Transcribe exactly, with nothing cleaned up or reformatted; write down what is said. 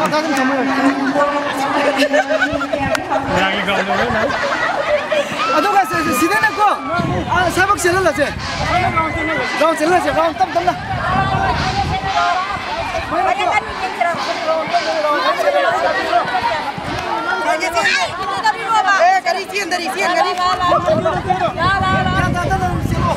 ꯑꯗꯨꯝ ꯊꯝꯃꯣ꯫ ꯑꯗꯨꯒ ꯁꯤ-, ꯁꯤ-, ꯁꯤꯗꯅꯀꯣ, ꯑꯥ, ꯁꯥꯏꯕꯣꯛ ꯆꯦꯜꯍꯜꯂꯁꯦ꯫ ꯔꯥꯎꯟ ꯆꯦꯜꯍꯜꯂꯁꯦ, ꯔꯥꯎꯟ ꯇꯞ ꯇꯞꯅ꯫ ꯑꯦ, ꯒꯥꯔꯤ ꯆꯦꯟꯗꯔꯤ, ꯆꯦꯟꯗꯔꯤ꯫ ꯒ꯭ꯌꯥꯟ ꯇꯥꯗꯅ ꯑꯗꯨꯝ ꯆꯦꯜꯂꯣ꯫